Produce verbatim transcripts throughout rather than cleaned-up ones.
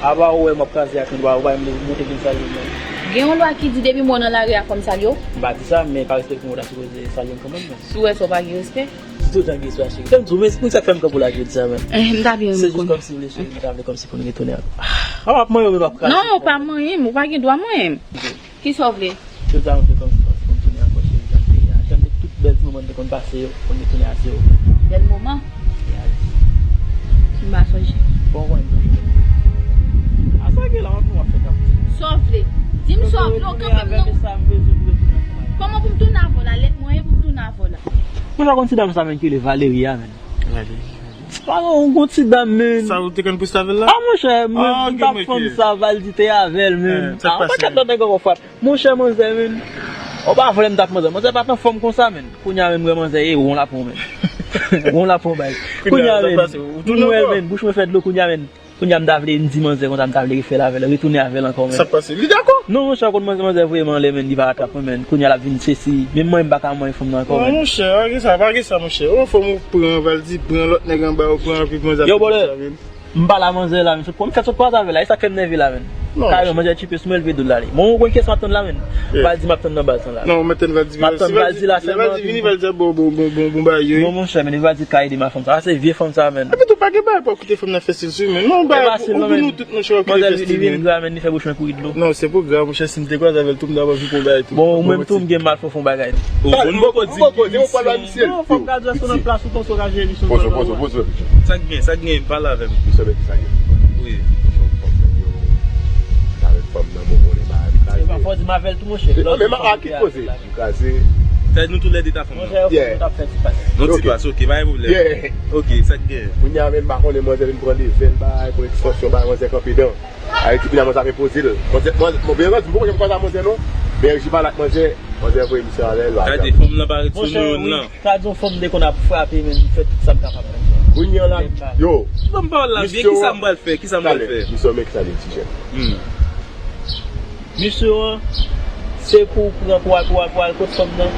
Apa ou wè m ap kraze ak yon lwa, ou pa menm monte vin salye m non. Gen yon lwa ki di depi mwen nan lari a fò m salye w? M pa di sa, men pa respekte mwen ou ta sipoze salye m kanmenm non. Si w wè sa w pa gen respè. Di tout jan gen istwa cheri. Fè m di w, men moun sa k fè m kanpe w la jodi sa menm. Eh, m ta byen renmen konn. Se jis kòmsi w vle cheri, m ta vle kòmsi pou nou retounen ankò. Ah, w ap manyen m, w ap kraze. Non, w pa manyen m, ou pa gen dwa manyen m. Ok. Kisa w vle? Jodi a m vle kòmsi kòmsi pou m tounen ankò cheri, jan m te ye a. Jan m te tout bèl ti moman m te konn pase yo, pou m retounen a zewo. Bèl moman? Yes. M pa sonje. Bon, w konnen m toujou. A sa gen la, w ap nou ap fè kap. Sa w vle? Di m sa w vle, w kanpe m nan. Kòman pou m tounen avè w la? Lèt mwen ye pou m tounen avè w la. Mwen pa konn ti dam sa menm ki rele Valeria menm. Valeria. Se pa yon gon ti dam menm. Sa ou te konn pouse avè l la? Ah, monchè, mwen, ah, ok, m t ap fanm sa, Valdi te avè l menm. Eh, sa k pase? Ah, yon pakèt lòt nèg ankò frap. Monchè, manzè menm. Ou pa vle m t ap manzè. Manzè pa t anfòm konsa menm. Kounye a menm, mwen manzè, e won la pran menm. Won la pran bay. Kounye a menm, m wè menm, bouch mwen fè dlo kounye a menm. Kounye a m ta vle m di manzè konsa, m ta vle refè l avè l, retounen avè l ankò menm. Sa k pase? Li dakò? Non, monchè, konn manzè, manzè voye m anlè menm, li pa atrap mwen menm. Kounye a l ap vin sesi. Menm mwen, m pa ka manyen fanm nan ankò menm. Non, monchè, pa gen sa, pa gen sa, monchè. Ou fò m pran Valdi, pran lòt nèg anba, ou pran anpi manzè. Yo, bòlè. M pale a manzè la, men sot pran m fèt sot kwaze avè l la, e sa k fè m nève la, men. Non. Kareman, manzè tchipe sou mwen, leve do l ale. Mwen, ou konn kiyès m ap tann la, men. Yeah. Valdi m ap tann nan baz lan la. Non, ou mèt tann Valdi. M ap tann Valdi la sèlman. Valdi vini, Valdi ap bon, bon, bon, bon, bon bagay yo. Non, monchè, men Valdi ka ede m a fanm sa. A, se vye fanm sa, men. Epi tou, pa gen bagay pou ap kite fanm nan fè stil sou, men. Non, bagay pou, pou nou tout, monchè, w ap kite fè stil, men. Manzè vin gra, men, li fè bouch mwen kouri dlo. Non, se pou gra, monchè, si m te kwaze avè l tou, m ta pral fè yon bagay tou. Bon, ou menm tou, m gen mal fè yon bagay. Oh, bon, nou poko di misyon. Non, fòk gade sou nan plas ou panse w ka jere misyon. Poze, poze, poze, poze. Sa k gen, sa k gen, pale avè m. Misyon, men ki sa gen? Wi. Misyon, fòk nèg yo, sa avèk fanm nan, bon, konnen bagay li kraze. Se pa fò di m avè l tou, monchè. Non, men a ki koze? Li kraze. Sa nou tou lè de ta fanm nan. Monchè, yo fòk nou t ap fè ti pas. Non, ti pas, ok, pa gen pwoblèm. Ok, sa k gen? Kounye a menm, m pa konnen manzè vin pran levèl, bay, pran ekstansyon, bay, manzè kanpe dan. Ayiti, kounye a manzè ap enpoze l. Manzè, manzè, bon, byen, manzè, m poko janm kwaze a manzè, non. Men, jan m pale ak manzè, manzè voye misye ale, l pa gade. Fanm nan pa ret sou nou youn nan. Monchè, wi, sa di yon fanm de konn ap frape, men, m fè tout sa m kapab, men. Kounye a la, yo. Ban m pawòl la byen, kisa m pral fè, kisa m pral fè? Misye, men, kisa l di, jèn? Hmm. Misyon an, se pou w pran, pou w al, pou w al, pou w al kot fanm nan.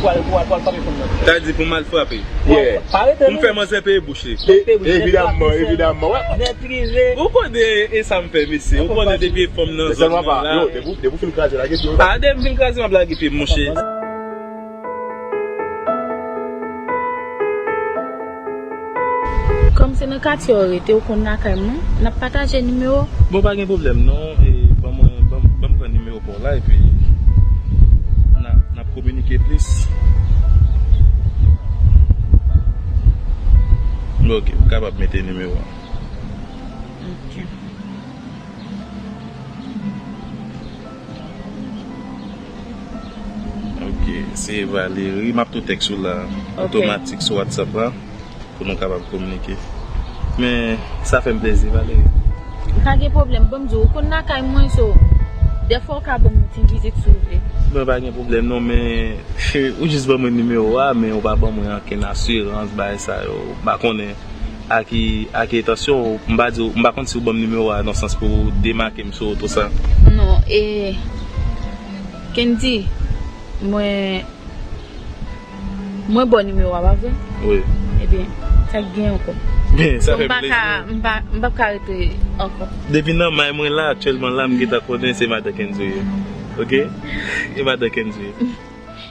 Pou w al, pou w al, pou w al frape fanm nan. Sa di pou m al frape? Yeah. Pa rete non. Pou m fè manzè peye bouch li. Evidamman, evidamman, wè. Nèt rive. Ou konnen e sa m fè, mesye. Ou konnen depi e fanm nan zòn nan la. Yo, depi, depi w fin kraze, lage pye w. A, depi m fin kraze, m ap lage pye m, monchè. Kòm se nan katye w rete, ou konn lakay mwen, n ap pataje nimewo. Bon, pa gen pwoblèm non, e, ban mwen, ban, ban m pran nimewo pa w la, epi n a, n ap kominike plis. Bon, ok, ou kapab mete nimewo a. Ok. Ok, se Valerie. M ap tou tèks ou la, ok, otomatik sou WhatsApp la, pou nou kapab kominike. Men, sa fè m plezi, Valerie. Pa gen pwoblèm, ban m di w, ou konn lakay mwen, so, dèfwa ou ka ban m yon ti vizit si w vle. Bon, pa gen pwoblèm non, men ou jis ban mwen nimewo a, men ou pa ban mwen ankenn asirans, bagay sa yo, m pa konnen. A ki, a ki entansyon w, m pa di w, m pa konn si w ban m nimewo a nan sans pou w demake m sou wout ou sa. Non, e, Kendy, mwen, mwen ba w nimewo a, pa vre? Wi. Ebyen, sa k gen ankò? Byen, sa fè m plezi. M pa, m p ap ka rete ankò. Depi nan may mwen la, aktyèlman la, m gentan konnen se madan Kendy ou ye. Ok? E madan Kendy ou ye.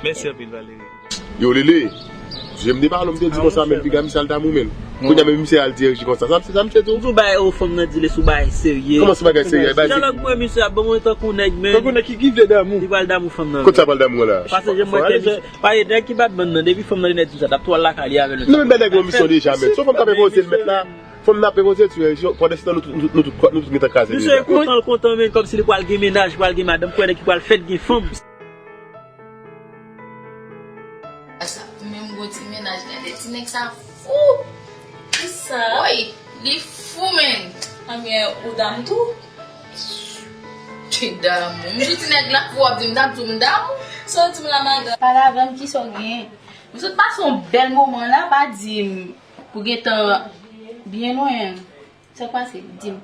Mèsi anpil, Valerie. Yo, Lele, je m te pale w, m te di konsa, men piga misye al damou, men. Kounye a, men misye al dirije konsa. Sa, sa misye di w? Ou bay o fanm nan di lè sou bagay serye. Kòman sou bagay serye? Dyalòg mwen, misye ap ban mwen tankou nèg, men. Tankou nèg ki, ki vle damou. Li pral damou fanm nan. Kot sa pral damou la? Paske jan mwen te misye. Paske nèg ki bat bann nan, depi fanm nan li nèt di sa, t ap tou al lakay li avè l. Non, men bèl nèg yon misyon deja, men. Se yon fanm k ap enpoze l mèt la. Fanm nan ap enpoze l, pandan se tan nou tout, nou tout, nou tout, nou tout gentan kraze deja. Misye kontan, l kontan, men kòmsi li pral gen mennaj, pral gen madanm, kwè nèg ki pral fèt gen fanm. Sa menm gon ti mennaj, gade ti nèg sa fou. Kisa? Woy, li fou, menn. Anben, ou dam tou? Ki dam? M di ti nèg la fou, w ap di m dam tou, m dam? Sa w di m la, madanm? Pale avè m, kisa w genyen? M sot pase yon bèl moman la, pa di m pou gentan byen lwen. Sa k pase? Di m.